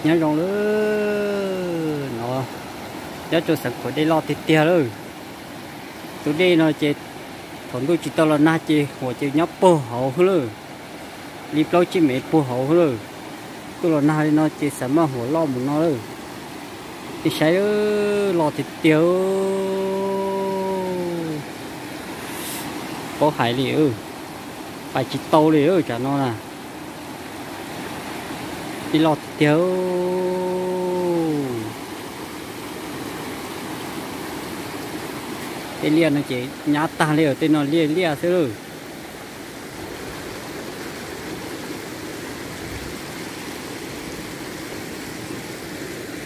Nyob zoo lawm no, nyob rau xeev Khuam dej loj tiag tiag lawm. Tus dej no ces thaum ntuj tsis tau los nag ces huam ces nyob puag hauv xwb lawm, li plaub tsib mev puag hauv xwb lawm. Ntuj los nag li no ces xav mas huam loj mus no lawm. Nej saib, loj tiag tiag, paub hais li, pais tsis tau li tsam no na. Dej loj tiag tiag. Tej liaj no ces nyab tag li, tej no liaj liaj xwb lawm.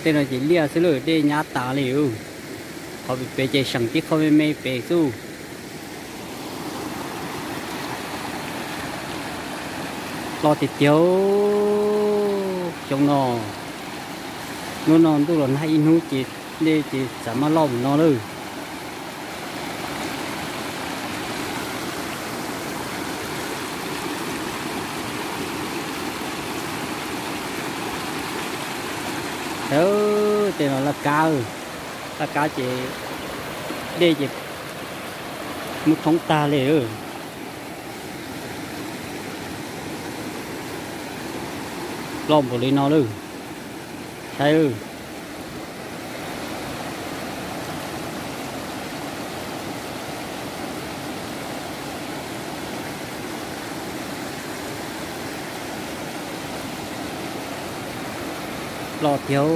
Tej no ces liaj xwb lawm, dej nyab tas li. Qhov pem pem ces seem tib qho me me pem xwb. Loj tiag tiag xyoo no. Hnub no ntuj los nag ib hnub ces dej ces xav mas loj mus no lawm. Tej no laj kab, laj kab ces dej ces muab thoob tag li. Loj npaum li no lawm. Saib, loj tiag,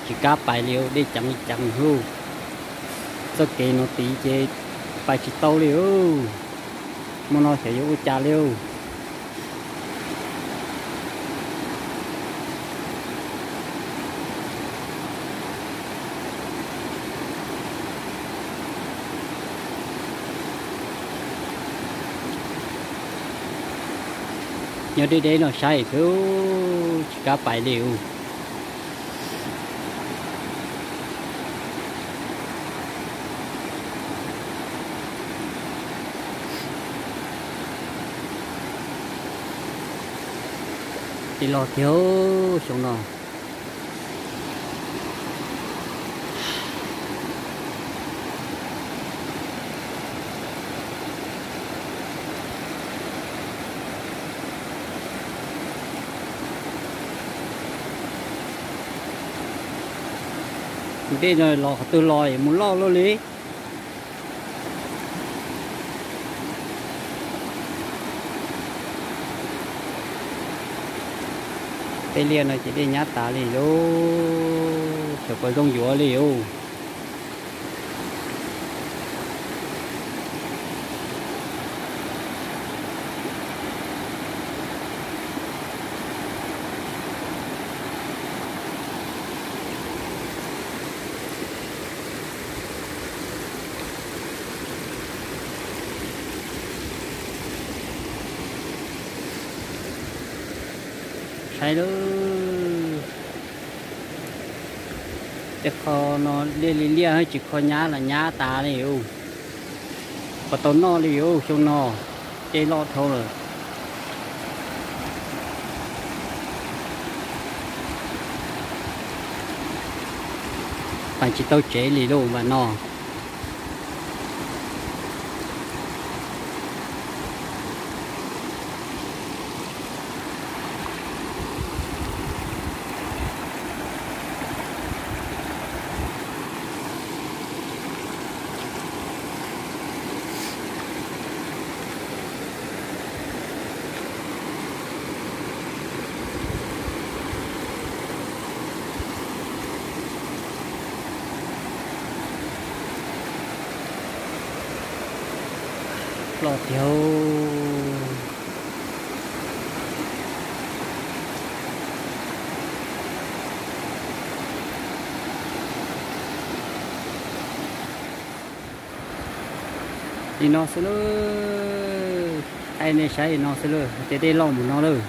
tsis kam pais li, dej ceev ceev lawm. Txoj kev no tid ces pais tsis tau li. Hmo no xyov yuav ua cas li. Nyob deb deb no saib xwb, tsis kam pais li. Dej loj tiag xyoo no. Tus dej no los qhov twg los es mus loj luaj li. Tej liaj no ces dej nyab tas li lauj, xyov puas zoo yuav li lauj. Saib lauj, tej qho no liaj li liaj, tsis kho nyab los nyab tas li lauj. Puas tau noj li lauj, xyoo no dej loj dhau lawm. Pais tsis tau tsev li lauj, npam no. Loj tiag. Li no xwb lauj, thaij nej saib li no xwb lauj, hais tias dej loj mus no lauj.